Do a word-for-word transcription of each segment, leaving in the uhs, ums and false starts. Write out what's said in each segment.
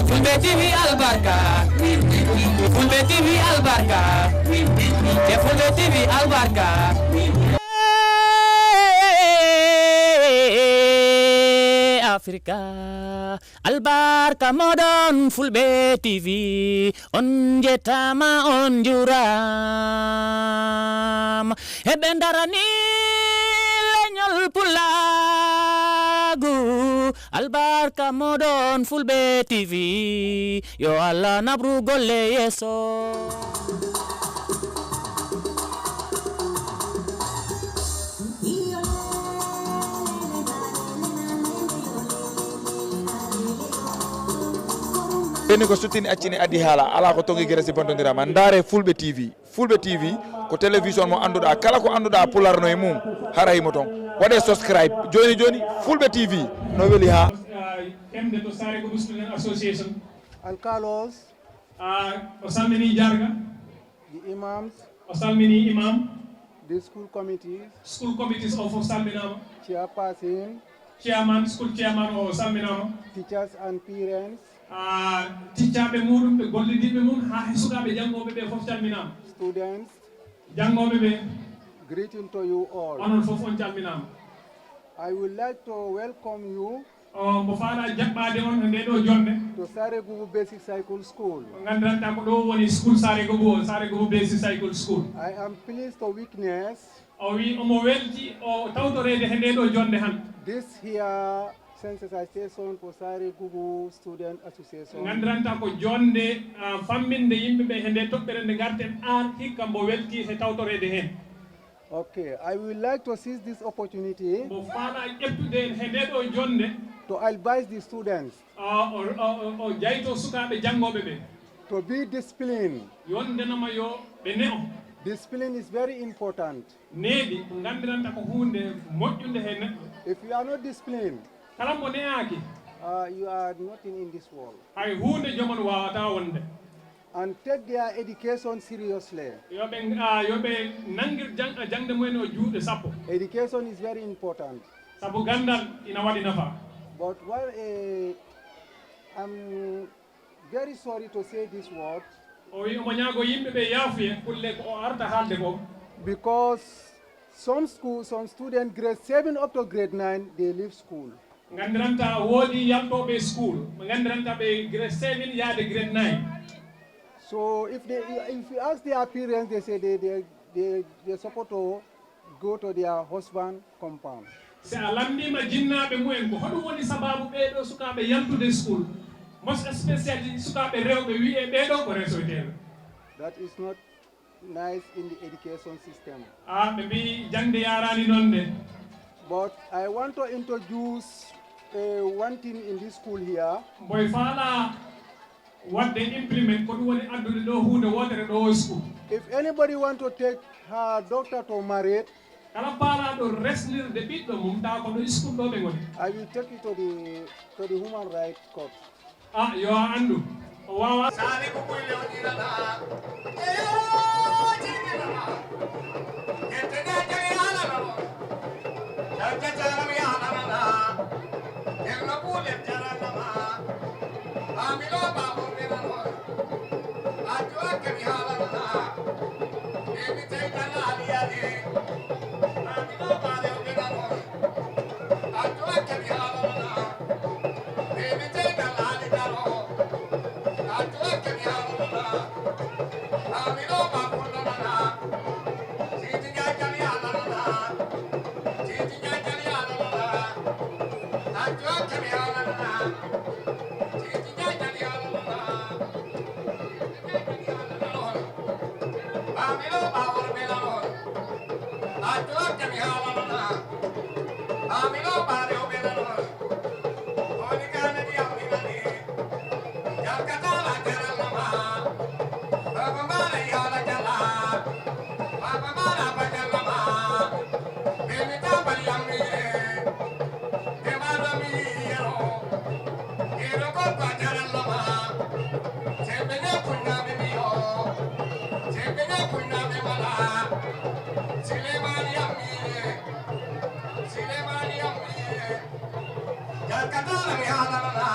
Fulɓe T V albarka. Fulɓe T V albarka. E Fulɓe T V albarka. Afrika. Albarka moɗon Fulɓe T V, on njettaama, on njuuraama. Eɓe ndarani leñol Pulaagu, albarka moɗon Fulɓe T V, yo Allah naɓru golle yeeso. Ɓenni ko suttini accini addi haala, alaa ko tongi gere si bontondirama. Ndaare Fulɓe T V. Fulɓe T V ko télévision mo annduɗaa. Kala ko annduɗaa Pulaar no e mum, hara himo toon. Waɗee subscribe. Jooni jooni, Fulɓe T V no weli haa. Kemde to Saare Goɗu Student Association. Alkalos. Ah, o salmini Jarga. The imams. O salmini imam. The school committees. School committees o fof salminaama. Chairperson. Chairman, school chairman o salminaama. Teachers and parents. Ah, ticcaaɓe muɗum, ɓe gollidiiɓe mum, haa e sukaaɓe janngooɓe ɓe fof calminaama. Students. Janngooɓe ɓe. Greeting to you all. Onon fof on calminaama. I would like to welcome you. O, mbo faalaa jaɓɓaade on e ndee ɗoo jonnde. To Saare Gubu Basic Cycle School. Ko nganndiranta ko ɗo woni school Saare Gubu o, Saare Gubu Basic Cycle School. I am pleased to witness. O wi omo welti o tawtoreede he ndee ɗoo jonnde han. This here sensitization for Saare Gubu Student Association. Nganndiranta ko jonnde, ah, famminde yimɓe ɓe he ndee toɓɓere nde ngarten aan hikka mbo welti he tawtoreede heen. Okay, I would like to seize this opportunity. Mbo faalaa ƴettude he ndee ɗoo jonnde. To advise the students. Ah, o, o, o, o jayto sukaaɓe janngooɓe ɓe. To be disciplined. Yo ndenama yo ɓe ne'o. Discipline is very important. Needi ko nganndiranta ko huunde moƴƴunde he neɗɗo. If you are not disciplined, kala mo ne'aaki, uh, you are nothing in this world. Hay huunde joom on waawataa wonde. And take their education seriously. Yo ɓe, ah, yo ɓe nanngir jang-, jaŋde mumen o juuɗe sappo. Education is very important. Sabu ganndal ina waɗi nafa. But while, eh, I'm very sorry to say this word. O wi omo ñaago yimɓe ɓe yaafuye kulle ko o arta haalde ko. Because some school, some student grade seven up to grade nine, they leave school. Nganndiranta woodi yaltooɓe school, ɓe nganndiranta ɓe grade seven yaade grade nine. So if they, if you ask their parents, they say they, they, they, they support to go to their husband compound. Si a lanndiima jinnaaɓe mumen, ko hoɗum woni sabaabu ɓee ɗoo sukaaɓe yaltude school? Most especially sukaaɓe rewɓe, wiyee ɓee ɗoo ko resoyteeɓe. That is not nice in the education system. Ah, ɓe mbii jaŋde yaaraani noon de. But I want to introduce, uh, one thing in this school here. Mboy faalaa waɗde implement ko ɗum woni addude ɗo huunde wootere ɗo e school. If anybody want to take her daughter to married, kala paalaaɗo resnirde ɓiɗɗo mum, tawa ko ɗo school ɗo ɓe ngoni. I will take you to the, to the human rights court. Ah, yo a anndu. O waawaa. Saare ko ɓuyde o ɗiɗaɗa. Eyo, jiɗɗinama. Yetteɗe kadi haalano. Yalta jaram yaalanana. Yerno ɓuuɗe jaranama. Faamino baabon ɓe nano. Addu'a kadi haalanana. Emi tey tan aliyade. Faamino baale o ɓe nano. Faamino ɓaawol ɓe nano. Addu'a kadi haalanana. Faamino ɓaade o ɓe nano. Woni kaane ndiyam mi nani. Jalkataala jaralama. Baba mbaala yaala jala. Baba mbaala bajalama. Beni tabal yammi. Ɓe mbaɗa mi yero. Yero gorko jaralama. Sembe ne kunna mi yo. Sembe ne kunna mi wala. Silemani yammi. Silemani yammi. Jalkataala mi haalanana.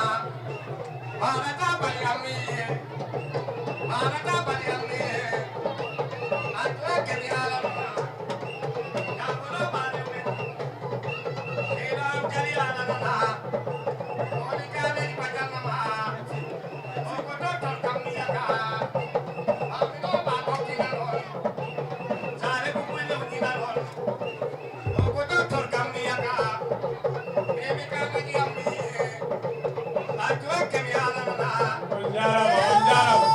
Jaaraama, on jaaraama.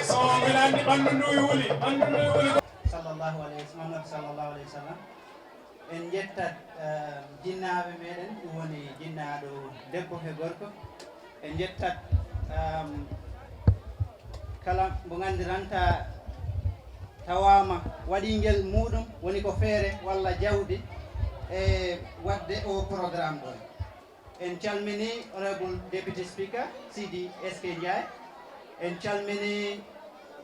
So mbiɗa anndi ɓanndu ndu wuli, ɓanndu ndu wuli. Sallallahu alayhi wa sallam, Muhammad sallallahu alayhi wa sallam. En njettat, eh, jinnaaɓe meɗen, ɗum woni jinnaaɗo debbo he gorko. En njettat, ehm, kala mo nganndiranta tawaama waɗi ngel muɗum, woni ko feere walla jawdi e waɗde o programme ɗo. En calmini Honorable Deputy Speaker Sidi S K Ndiaye. En calmini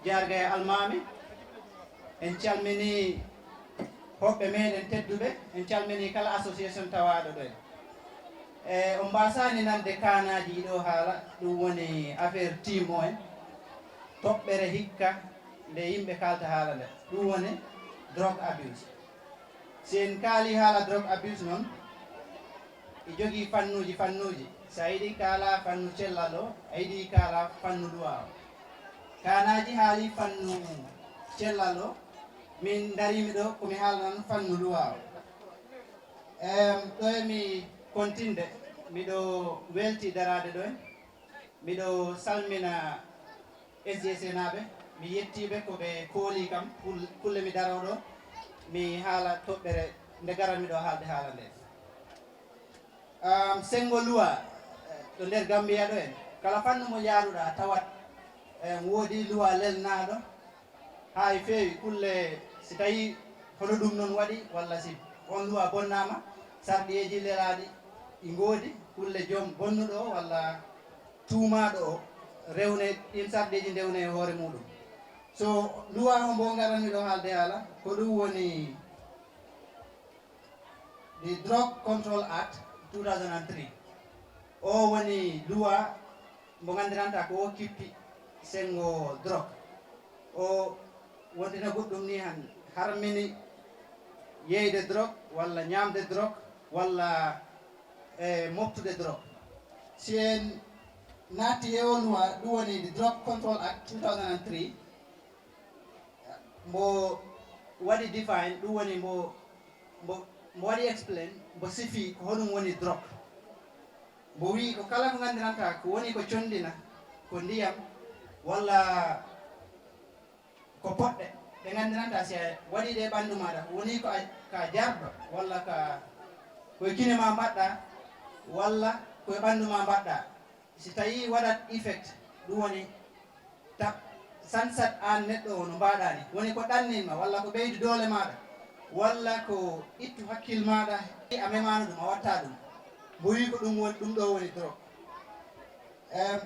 Jarga e Almaami. En calmini hoɓɓe meɗen tedduɓe. En calmini kala association tawaaɗo ɗo. E, on mbaasaani nande kaanaaji ɗo haala, ɗum woni affaire team o en. Toɓɓere hikka nde yimɓe kaalta haala nde. Ɗum woni drug abuse. Si en kaali haala drug abuse noon, e jogii fannuuji, fannuuji. So a yiɗi kaala fannu cellal o, a yiɗi kaala fannu luwaa o. Kaanaaji haali fannu cellal o, min ndariimi ɗo, ko mi haalnan fannu luwaa o. Em, ɗo e mi kontinde, miɗo welti daraade ɗo en. Miɗo salmina S J C naaɓe, mi yettiiɓe ko ɓe kooli kam, kul-, kulle mi daroo ɗo, mi haala toɓɓere nde garanmi ɗo haalde haala nde. Am, senngo luwa, eh, ɗo nder Gammbiya ɗo en, kala fannu mo njaaruɗaa tawat, eh, woodi luwa lelnaaɗo, haa e feewi kulle, si tawii hono ɗum noon waɗi, walla si on luwa bonnaama, sarɗiyeeji lelaaɗi ɗi ngoodi, kulle joom bonnuɗo o walla tuumaaɗo o, rewne, ɗiin sarɗiyeeji ndewne e hoore muuɗum. So luwa o mbo ngaranmi ɗo haalde haala, ko ɗum woni the Drug Control Act two thousand and three. O woni luwa mbo nganndiranta ko o kippi senngo drug. O wontina goɗɗum ni han harmini yeyde drug walla ñaamde drug walla, e, moftude drug. Si en naatti e o luwa, ɗum woni the Drug Control Act two thousand and three, mbo waɗi define, ɗum woni mbo, mbo, mbo waɗi explain, mbo sifi ko honum woni drug. Mbo wi'i ko kala ko nganndiranta ko woni ko conndina, ko ndiyam, walla ko poɗɗe, ɗe nganndiranta si a waɗi ɗe e ɓanndu maaɗa, woni ko a, ka jarɗo, walla ka, ko e kine ma mbaɗɗa, walla ko e ɓanndu ma mbaɗɗa. Si tawii waɗat effect, ɗum woni ta-, sansat aan neɗɗo o no mbaaɗaa ni. Woni ko ɗannin ma, walla ko ɓeydu doole maaɗa, walla ko ittu hakkil maaɗa, a memaano ɗum, a watta ɗum. Mbo wii ko ɗum woni, ɗum ɗo woni drug. Em,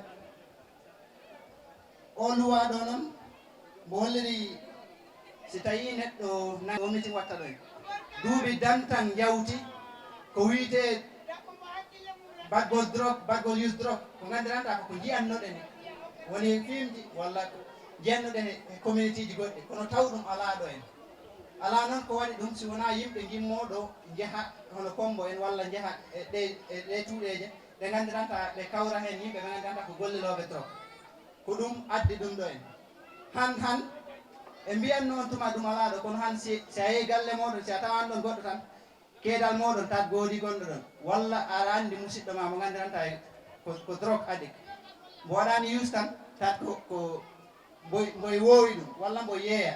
o luwaa ɗo noon, mbo holliri si tawii neɗɗo na-, womniti watta ɗo en. Duuɓi dantan njawti ko wiyetee baɗgol drug, baɗgol use drug, ko nganndiranta ko, ko njiyannoɗen. Woni fiimji walla ko njiyannoɗen e, e community ji goɗɗi, kono taw ɗum alaa ɗo en. Alaa noon ko waɗi ɗum si wonaa yimɓe ngimmoo ɗo njaha hono Kombo en walla njaha e ɗe, e ɗe tuuɗeeje, ɓe nganndiranta, ɓe kawra heen yimɓe ɓe nganndiranta ko gollilooɓe drug. Ko ɗum addi ɗum ɗo en. Han, han, e mbiyan noon tuma ɗum alaa ɗo, kono han si, si a yehi galle mooɗon, si a tawan ɗon goɗɗo tan, keedal mooɗon tat goodi gonɗo ɗon. Walla aɗa anndi musiɗɗo ma mo nganndiranta e ko, ko drug addict. Mbo waɗaani use tan, tat ko, ko mboy, mboy woowi ɗum, walla mbo yeeya.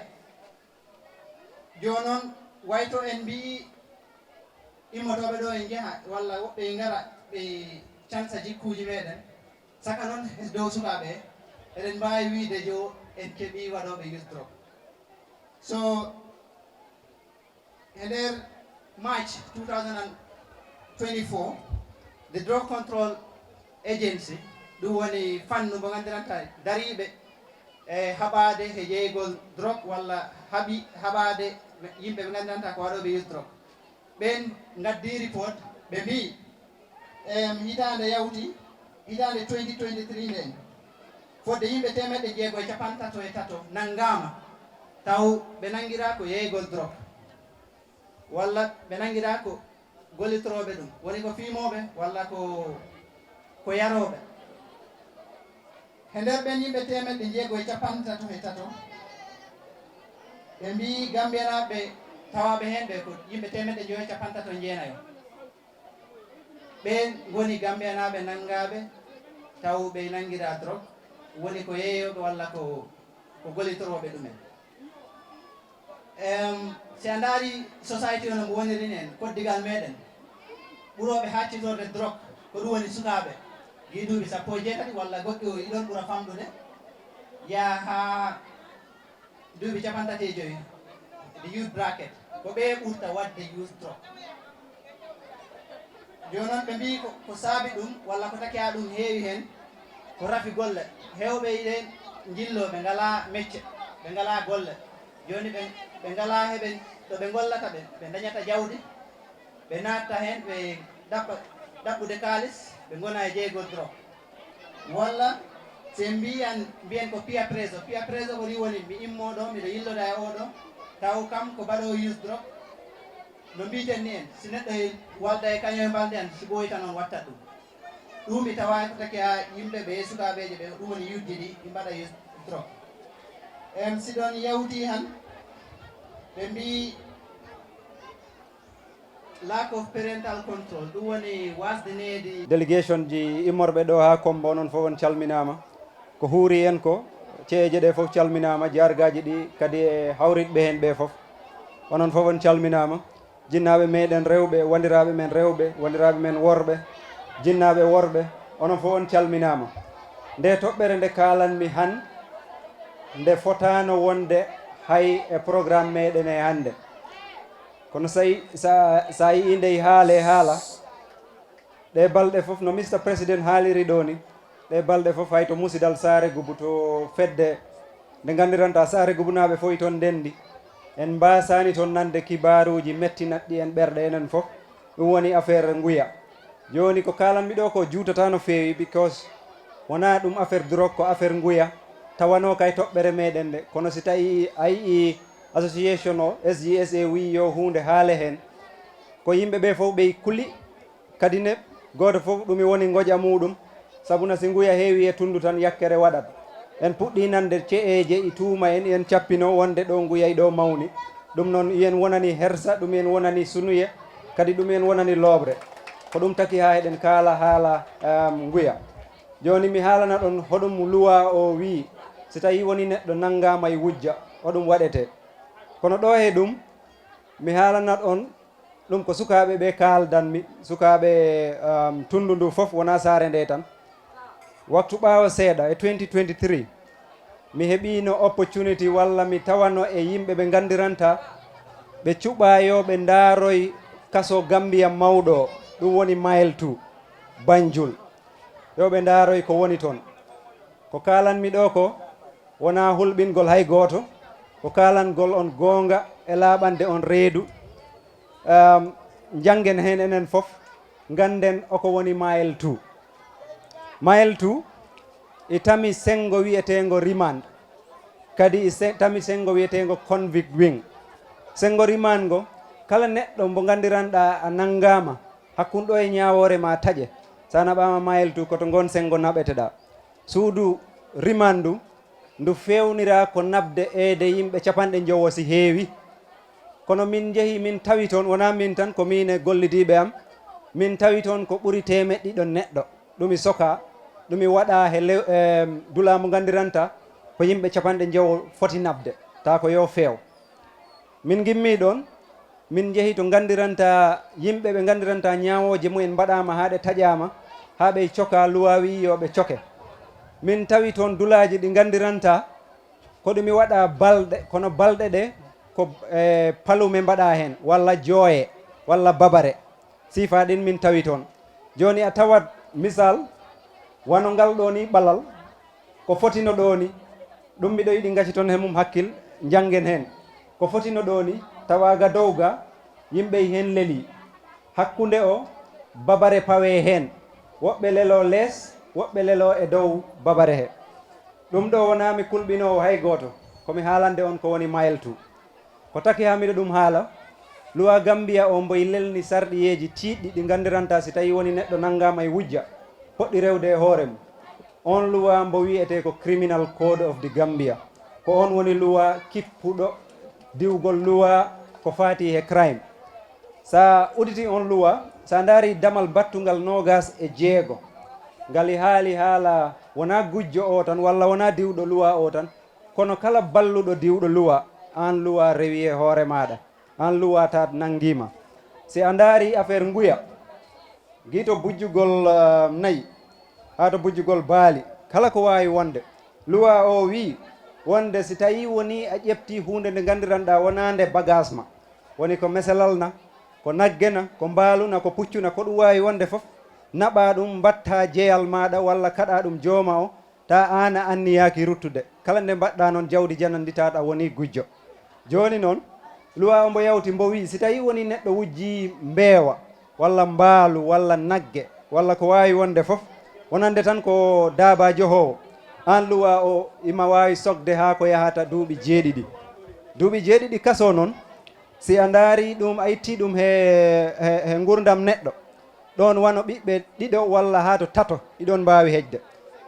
Jooni noon, way to en mbiyi immotooɓe ɗo e njeha, walla woɓɓe e ngara, ɓe cansa jikkuuji meɗen. Saka noon, e dow sukaaɓe, eɗen mbaawi wiyde jo en keɓii waɗooɓe use drug. So, e nder March two thousand and twenty-four, the Drug Control Agency, ɗum woni fannu mo nganndiranta dariiɓe e haɓaade e yeeygol drug walla haɓi haɓaade yimɓe ɓe nganndiranta ko waɗooɓe use drug. Ɓeen ngaddii report, ɓe mbii, em, hitaande yawti, hitaande twenty twenty-three nden, fodde yimɓe teemeɗɗe jeego e cappanɗe tato e tato nanngaama, taw ɓe nanngiraa ko yeeygol drug, walla ɓe nanngiraa ko gollitorooɓe ɗum, woni ko fiimooɓe walla ko, ko yarooɓe. He nder ɓeen yimɓe teemeɗɗe jeego e cappanɗe tato e tato, ɓe mbii Gammbiyanaaɓe tawaaɓe heen ɓe ko yimɓe teemeɗɗe njoyo e cappanɗe tato e jeenayo. Ɓeen ngoni Gammbiyanaaɓe nanngaaɓe taw ɓe nanngiraa drogue, woni ko yeeyooɓe walla ko, ko gollitorooɓe ɗumen. Em, si a ndaari society o no mbo woniri en, koddigal meɗen, ɓurooɓe haaccitorde drogue, ko ɗum woni sukaaɓe, gii duuɓi sappo e jeetati walla goɗɗi o iɗon ɓura famɗude, yaha haa duuɓi capantati e joy, the youth bracket, ko ɓe ɓurta waɗde use drogue. Jooni noon ɓe mbii ko, ko saabi ɗum, walla ko taki haa ɗum heewi heen, ko rafi golle. Heewɓe iɗen njilloo, ɓe ngalaa mecce, ɓe ngalaa golle. Jooni ɓe, ɓe ngalaa heɓen ɗo ɓe ngollata, ɓe, ɓe ndañata jawdi, ɓe naatta heen, ɓe ɗaɓɓa, ɗaɓɓude kaalis, ɓe ngona e jeygol drogue. Walla si en mbiyan, mbiyen ko peer pressure. Peer pressure ko riwoni mi immoo ɗo, miɗo yilloda e oo ɗo, taw kam ko baɗoowo use drogue. No mbiiten ni en, si neɗɗo e walda e kañum e mbaldi an, si ɓooyi tan on wattat ɗum. Ɗum mi tawaaki ko taki haa yimɓe ɓe, sukaaɓeeje ɓe, ɗum woni yujji ɗi, ɗi mbaɗa use drogue. Em, si ɗon yawti han, ɓe mbii lack of parental control, ɗum woni wasde needi. Délégation ji immorɓe ɗo haa Kommbo, onon fof on calminaama. Ko huuri en ko, ce'eeje ɗe fof calminaama, jaargaaji ɗi kadi e hawritɓe heen ɓe fof. Onon fof on calminaama. Jinnaaɓe meɗen rewɓe, wondiraaɓe men rewɓe, wondiraaɓe men worɓe, jinnaaɓe worɓe, onon fof on calminaama. Nde toɓɓere nde kaalanmi han, nde fotaano wonde hay e programme meɗen e hannde. Kono so tawi, sa, sa yii nde haale haala, ɗe balɗe fof, no Mister President haaliri ɗo ni, ɗe balɗe fof hay to musidal Saare Gubu, to fedde nde nganndiranta Saare Gubunaaɓe fof e toon ndenndi, en mbaasaani toon nande kibaaruuji mettinatɗi en ɓerɗe enen fof. Ɗum woni affaire nguya. Jooni ko kaalanmi ɗo ko juutata no feewi, because wonaa ɗum affaire drogue, ko affaire nguya. Tawanoo kay toɓɓere meɗen nde. Kono si tawi a yii association o, S G S A, wii yo huunde haale heen, ko yimɓe ɓe fof ɓe kuli. Kadi ne, gooto fof ɗum e woni ngoƴa muuɗum, sabu na si nguya heewi e tunndu tan, yakkere waɗat. En puɗɗii nande ce'eeje e tuuma en, en cappino wonde ɗo nguya e ɗo mawni. Ɗum noon, yen wonani hersa, ɗum yen wonani sunuye, kadi ɗum yen wonani looɓre. Ko ɗum taki haa eɗen kaala haala, em, nguya. Jooni mi haalana ɗon hoɗum luwa o wii, si tawi woni neɗɗo nanngaama e wujja, hoɗum waɗetee. Kono ɗo he ɗum, mi haalana ɗon ɗum ko sukaaɓe ɓe kaaldanmi, sukaaɓe, um, tunndu ndu fof, wonaa saare nde tan. Waktu ɓaawo seeɗa e twenty twenty-three, mi heɓiino opportunity walla mi tawano e yimɓe ɓe nganndiranta, ɓe cuɓaa yo ɓe ndaaroy kaso Gambia mawɗo o, ɗum woni Mile two, Banjul. Yo ɓe ndaaroy ko woni toon. Ko kaalanmi ɗo ko wonaa hulɓingol hay gooto, ko kaalangol on goonga e laaɓande on reedu. Ehm, njanngen heen enen fof, ngannden oko woni Mile two. Mile two e tami senngo wiyeteengo remand, kadi e se-, tami senngo wiyeteengo convict wing. Senngo remand ngo, kala neɗɗo mbo nganndiranɗaa a nanngaama hakkunde ɗo e ñaawoore ma taƴe, so a naɓaama Mile two, ko to ngoon senngo naɓeteɗaa. Suudu remand ndu, ndu feewniraa ko naɓde eede yimɓe capanɗe njowo si heewi. Kono min njehi, min tawi toon, wonaa min tan, ko miin e gollidiiɓe am, min tawi toon ko ɓuri teemeɗɗe ɗiɗo neɗɗo. Ɗum e sokaa, ɗum e waɗaa he lew-, em, dulaa mo nganndiranta ko yimɓe capanɗe njowo foti naɓde, taa ko yo feew. Min ngimmii ɗoon, min njehi to nganndiranta yimɓe ɓe nganndiranta ñaawooje mumen mbaɗaama haa ɗe taƴaama, haa ɓe cokaa, luwaa wii yo ɓe coke. Min tawi toon dulaaji ɗi nganndiranta ko ɗum e waɗa balɗe, kono balɗe ɗe ko, e, palume mbaɗaa heen, walla jooye, walla babare. Siifaa ɗin min tawi toon. Jooni a tawat misal, wano ngal ɗoo nii ɓalal, ko fotino ɗoo nii, ɗum miɗo yiɗi ngacciton he mum hakkil, njanngen heen. Ko fotino ɗoo nii, tawaa ga dow ga, yimɓe heen lelii. Hakkunde o, babare pawee heen. Woɓɓe leloo lees, woɓɓe leloo e dow babare he. Ɗum ɗoo wonaa mi kulɓinoowo hay gooto, ko mi haalande on ko woni Mile two. Ko taki haa miɗo ɗum haala, luwaa Gambia o mbo e lelni sarɗiyeeji tiiɗɗi ɗi nganndiranta si tawii woni neɗɗo nanngaama e wujja, poɗɗi rewde e hoore mum. Oon luwaa mbo wiyetee ko Criminal Code of the Gambia. Ko oon woni luwaa kippuɗo diwgol luwaa ko faati he crime. Sa uditi on luwa, sa ndaari damal battungal noogas e jeego, ngal e haali haala wonaa gujjo o tan walla wonaa diwɗo luwa o tan, kono kala balluɗo diwɗo luwa, aan luwa rewi e hoore maaɗa, aan luwa ta nanngiima. Si a ndaari affaire nguya, gito bujjugol, ah, nayi, haa to bujjugol baali, kala ko waawi wonde. Luwa o wii wonde si tawii wonii a ƴeftii huunde nde nganndiranɗaa wonaa nde bagaas ma, woni ko meselal na, ko nagge na, ko mbaalu na, ko puccu na, ko ɗum waawi wonde fof, naɓaa ɗum, mbaɗtaa jeyal maaɗa walla kaɗaa ɗum jooma o, ta aan a anniyaaki ruttude. Kala nde mbaɗɗaa noon, jawdi janandi ta aɗa woni gujjo. Jooni noon, luwa o mbo yawti mbo wii, si tawii wonii neɗɗo wujjii mbeewa, walla mbaalu, walla nagge, walla ko waawi wonde fof, wonande tan ko daaba johoowo, aan luwa o ima waawi sokde haa ko yahata duuɓi jeeɗiɗi. Duuɓi jeeɗiɗi kaso noon, si a ndaari ɗum, a itti ɗum he, he, he nguurndam neɗɗo, ɗoon wano ɓiɓɓe ɗiɗo walla haa to tato, iɗon mbaawi hejde.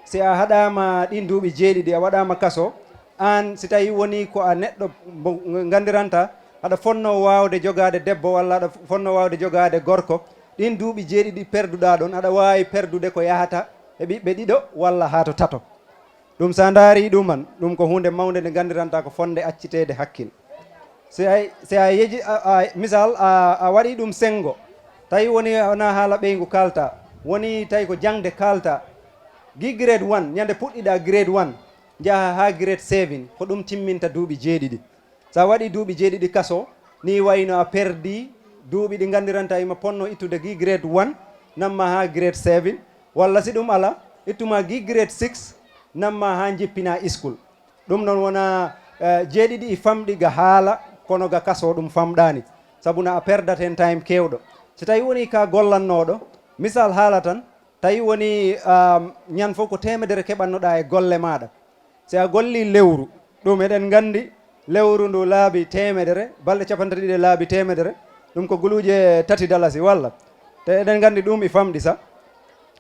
Si a haɗaama ɗiin duuɓi jeeɗiɗi, a waɗaama kaso, aan, si tawii wonii ko a neɗɗo mbo nganndiranta, aɗa fonnoo waawde jogaade debbo walla aɗa fonnoo waawde jogaade gorko, ɗiin duuɓi jeeɗiɗi perduɗaa ɗoon, aɗa waawi perdude ko yahata e ɓiɓɓe ɗiɗo walla haa to tato. Ɗum, so a ndaari ɗum an, ɗum ko huunde mawnde nde nganndiranta ko fotnde acciteede hakkil. Si a, si a yeji, a, a, misal, a, a waɗi ɗum senngo, tawi woni wonaa haala ɓeyngu kaalta, woni tawi ko jaŋde kaalta, gi grade one, ñande puɗɗiɗa grade one, njaha haa grade seven, ko ɗum timminta duuɓi jeeɗiɗi. So a waɗii duuɓi jeeɗiɗi kaso, nii wayno a perdii duuɓi ɗi nganndiranta ima potnoo ittude gi grade one, namma haa grade seven, walla si ɗum alaa, ittuma gi grade six, namma haa njippinaa iskul. Ɗum noon wonaa, eh, jeeɗiɗi e famɗi ga haala, kono ga kaso ɗum famɗaani. Sabu na a perdat heen time keewɗo. Si tawii wonii ka gollannooɗo, misal haala tan, tawi woni, um, ñan fof ko teemedere keɓannoɗaa e golle maaɗa. Si a gollii lewru, ɗum eɗen nganndi lewru ndu laabi teemedere, balɗe capanɗe tati ɗiɗi e laabi teemedere, ɗum ko guluuje tati dalasi, walla? Te eɗen nganndi ɗum e famɗi sa.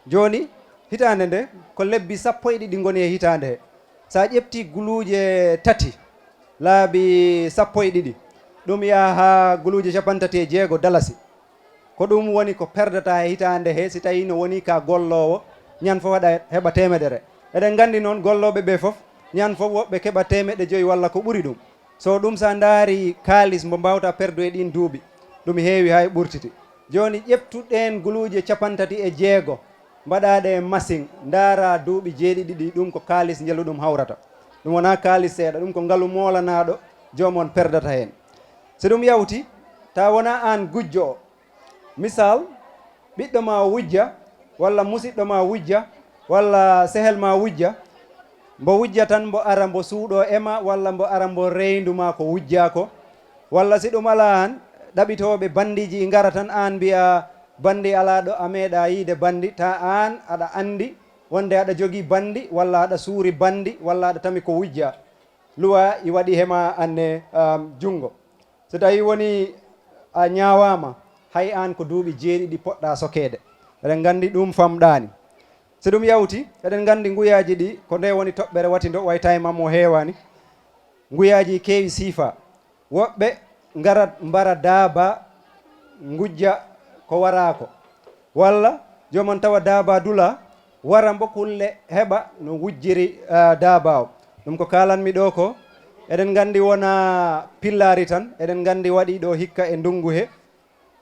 Jooni, hitaande nde, ko lebbi sappo e ɗiɗi ngoni e hitaande he. Sa ƴeftii guluuje tati, laabi sappo e ɗiɗi, ɗum yaha haa guluuje capanɗe tati e jeego dalasi. Ko ɗum woni ko perdata e hitaande he, si tawii no woni ka golloowo, ñan fof haɗa heɓa teemedere. Eɗen nganndi noon gollooɓe ɓe fof, ñan fof woɓɓe keɓa teemeɗɗe joyi walla ko ɓuri ɗum. So ɗum, sa ndaari kaalis mbo mbawta perdu e ɗiin duuɓi, ɗum heewi hay ɓurtiti. Jooni ƴeftu ɗeen guluuje capanɗe tati e jeego, mbaɗaaɗe e masiŋ, ndaara duuɓi jeeɗiɗi ɗi, ɗum ko kaalis njelu ɗum hawrata. Ɗum wonaa kaalis seeɗa, ɗum ko ngalu moolanaaɗo, joom on perdata heen. So ɗum yawti, ta wonaa aan gujjo o. Misal, ɓiɗɗo ma o wujja, walla musiɗɗo ma wujja, walla sehel ma wujja, mbo wujja tan mbo ara mbo suuɗoo e ma, walla mbo ara mbo reyndu ma ko wujjaa ko. Walla si ɗum alaa han, ɗaɓitooɓe banndiiji i ngara tan, aan mbiya banndi alaa ɗo, a meeɗaa yiide banndi, ta aan aɗa anndi wonde aɗa jogii banndi, walla aɗa suuri banndi, walla aɗa tami ko wujjaa. Luwa i waɗi he ma anne, um, junngo. So tawii woni a ñaawaama, hay aan ko duuɓi jeeɗiɗi poɗɗaa sokeede. Eɗen nganndi ɗum famɗaani. So ɗum yawti, eɗen nganndi nguyaaji ɗi, ko nde woni toɓɓere watindo, way tawi mammo heewaani. Nguyaaji keewi siifa. Woɓɓe ngarat mbara daaba, ngujja ko waraako. Walla joomon tawa daaba dula, wara mbo kulle heɓa no wujjiri, ah, daaba o. Ɗum ko kaalanmi ɗo ko, eɗen nganndi wona pillaari tan, eɗen nganndi waɗi ɗo hikka e ndunngu he.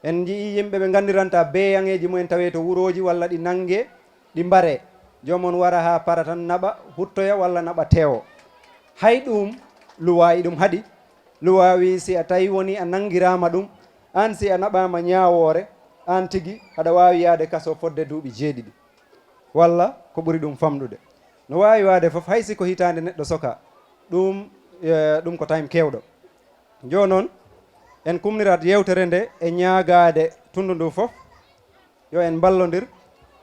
En njiyii yimɓe ɓe nganndiranta beeyaŋeeji mumen tawee to wurooji walla ɗi nanngee, ɗi mbaree. Joomon wara haa para tan naɓa huttoya walla naɓa teewo. Hay ɗuum luwaa iɗum haɗi. Luwaa wii si a tawi woni a nanngiraama ɗum, aan si a naɓaama ñaawoore, aan tigi aɗa waawi yahde kaso fodde duuɓi jeeɗiɗi. Walla ko ɓuri ɗum famɗude. No waawi waade fof, hay si ko hitaande neɗɗo soka, ɗum, eh, ɗum ko time keewɗo. Jooni noon, en kumnirat yeewtere nde e ñaagaade tunndu ndu fof, yo en mballondir,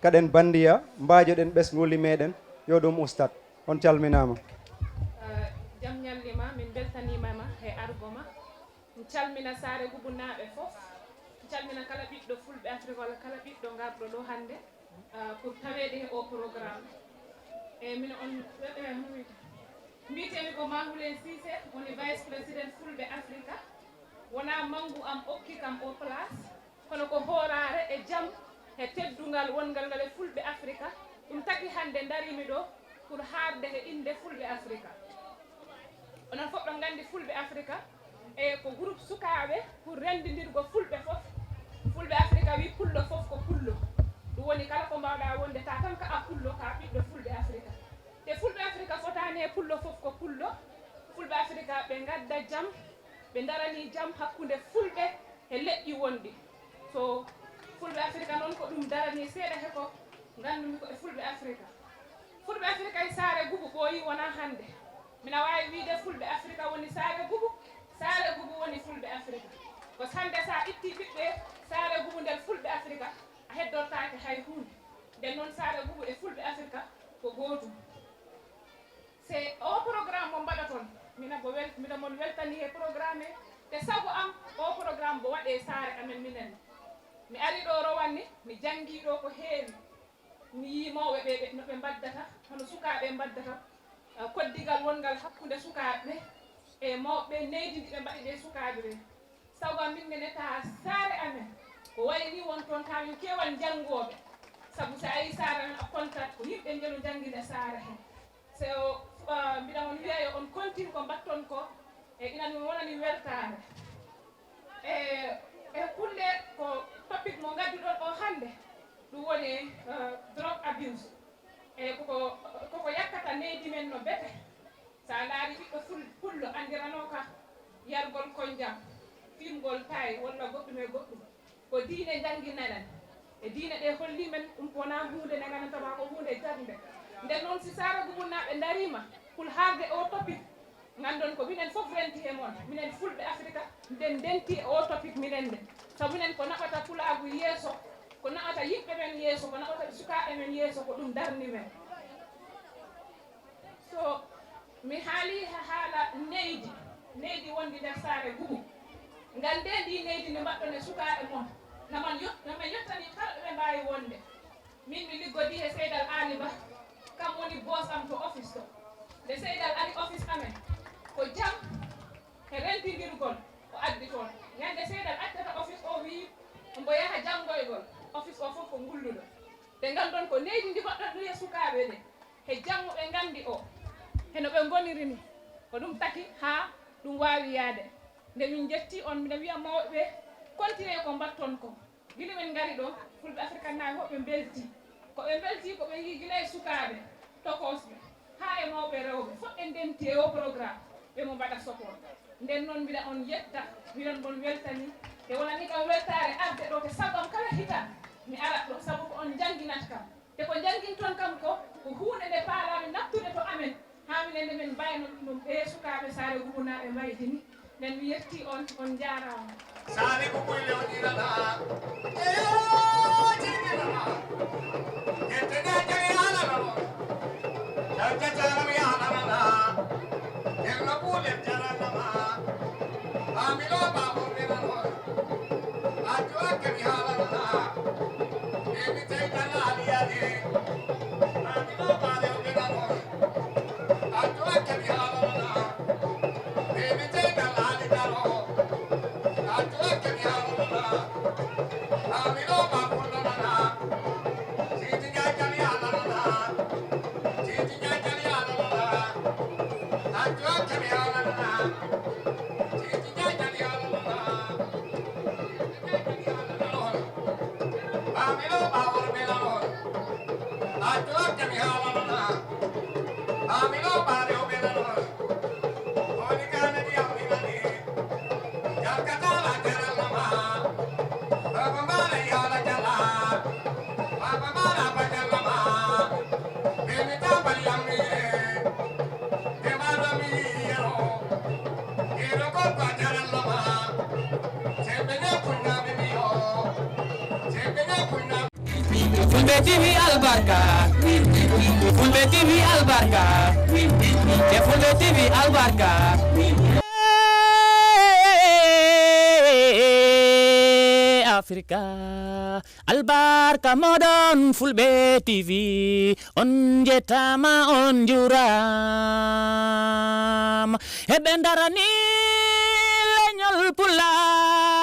kaɗen banndiya, mbaajoɗen ɓesnguuli meeɗen, yo ɗum ustat. On calminaama. Eh, jam ñalli ma, min mbeltaniima ma e argo ma. En calmina Saare Gubunaaɓe fof. En calmina kala ɓiɗɗo Fulɓe Afrik walla kala ɓiɗɗo ngarɗo ɗo hannde, ah, pour taweede e o programme. E mino on, eh, mbiyetee-mi ko Mahulen Cissé, woni Vice Président Fulɓe Afrika. Wonaa manngu am okki kam o place, Kono ko hooraare e jam e teddungal wongal ngal e Fulɓe Afrika, ɗum tagi hannde ndariimi ɗo pour haalde he innde Fulɓe Afrika. Onon fof ɗon nganndi Fulɓe Afrika e ko groupe sukaaɓe pour renndindirgo Fulɓe fof. Fulɓe Afrika wi pullo fof ko pullo. Ɗum woni kala ko mbaawɗa wonde ta tan ka a pullo ka ɓiɗɗo Fulɓe Afrika. Te Fulɓe Afrika fotaani e pullo fof ko pullo. Fulɓe Afrika ɓe ngadda jam, ɓe ndarani jam hakkunde Fulɓe e leƴƴi wonɗi. So Fulɓe Afrika noon ko ɗum darani seeɗa he ko nganndumi ko e Fulɓe Afrika. Fulɓe Afrika e Saare Gubu ɓooyi wonaa hannde. Mina waawi wiyde Fulɓe Afrika woni Saare Gubu, Saare Gubu woni Fulɓe Afrika. Ko hannde so a ittii ɓiɓɓe Saare Gubu nder Fulɓe Afrika, a heddortaake hay huunde. Nden noon Saare Gubu e Fulɓe Afrika ko gootum. Se o programme mo mbaɗoton, mina bo wel-, mbiɗa mon weltani he programme he, te sago am o programme mbo waɗe saare amen minen. Mi ari ɗo Rowane, mi janngi ɗo ko heewi. Mi yii mawɓe ɓe, ɓe, no ɓe mbaddata, hono sukaaɓe mbaddata, eh, koddigal wongal hakkunde sukaaɓe e mawɓe, neydi ndi ɓe mbaɗi ɓe sukaaɓe ɓe. Sago am min nene ta saare amen, ko wayi ni won toon ta min keewal janngooɓe. Sabu so a yii saare amen a kontat ko yimɓe ngelo njanngina saare he. So, eh, mbiɗa on wiya yo on kontin ko mbatton ko, e ina mi wonani weltaare. E, e kulle ko topic mo ngadduɗon o hannde, ɗum woni, eh, drug abuse. E koko, koko yakkata neydi men no bete. So a ndaari ɓiɗɗo ful-, pullo anndiranooka yargol konjam, fimgol taay walla goɗɗum e goɗɗum. Ko diine jannginaɗen. E diine ɗe holli men ɗum wonaa huunde nde nganndantaa ko huunde jaŋde. Nden noon si Saare Gubunnaaɓe ndariima pour haalde o topic, nganndon ko minen fof renti he mon. Minen Fulɓe Afrika, nden ndenti e o topic minen nde. Sabu minen ko naɓata pulaagu yeeso, ko naɓata yimɓe men yeeso, ko naɓata sukaaɓe men yeeso, ko ɗum darni men. So mi haalii ha-, haala neydi, neydi wondi nder Saare Gubu. Nganndee ndi neydi ndi mbaɗɗon e sukaaɓe mon. Naman yot-, naman yottani kala ɗo ɓe mbaawi wonde. Min mi liggodii he Seydal Aali Ba, kam woni boss am to office to. Nde Seydal ari office amen, ko jam e rentindirgol o addi toon. Ñande Seydal accata office o wii mbo yaha janngoygol, office o fof ko ngulluɗo. Nde nganndon ko neydi ndi mbaɗɗon ɗum e sukaaɓe ɓe. He janngo ɓe nganndi o, he no ɓe ngoniri ni, ko ɗum taki haa ɗum waawi yahde. Nde min njetti on, mbiɗa wiya mawɓe ɓe, kontinee ko mbaɗton ko. Gila min ngari ɗo, Fulɓe Afrikannaaɓe fof ɓe mbeltii. Ko ɓe mbeltii ko ɓe njii gila e sukaaɓe tokoosɓe, haa e mawɓe rewɓe, fof ɓe ndenti e o programme, ɓe mo mbaɗa sokoo. Nden noon mbiɗa on yetta, mbiɗon mon weltani, te wonani kam weltaare arde ɗo, te sago am kala hitan mi arat ɗo, sabu ko on njannginat kam. Te ko njannginton kam ko, ko huunde nde paalaami nattude to amen, haa minen nde min mbayno ɗum ɗo, ɓee sukaaɓe Saare Gubunnaaɓe mbayti ni. Nden mi yetti on, on njaaraama. Saare Gubu ile o ɗiɗaɗa. Eyo, jiɗɗinama. Yetteɗe jare alanama. Yalta jaram ya alanana. Yerno Buule jaranama. Amino Babo menano. Addu'a kemi haalanana. Emi tawi tan aliyade. Amino Babo menano. Addu'a kemi haalanana. Emi tawi tan ali daro. Addu'a kemi haalanana. Amino Babo menano. Sidi Njaay kemi haalanana. Sidi Njaay kemi haalanana. Addu'a kemi haalanana. Sidi Njaay kemi haalanana. Fulɓe T V albarka. Fulɓe T V albarka. E Fulɓe T V albarka. Afrika. Albarka moɗon Fulɓe T V, on njettaama, on njuuraama. Heɓe ndarani leñol Pulaagu.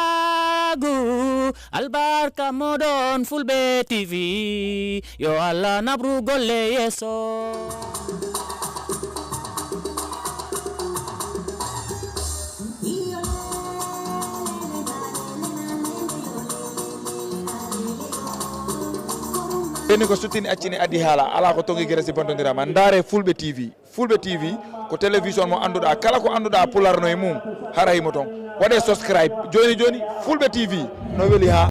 Albarka moɗon Fulɓe T V, yo Allah naɓru golle yeeso. Ɓenni ko suttini accini addi haala, ala ko tongi gere si bontondirama. Ndaare Fulɓe T V. Fulɓe T V ko télévision mo annduɗaa, kala ko annduɗaa Pulaar no e mum, hara himo toon. Waɗee subscribe jooni jooni, Fulɓe T V no weli haa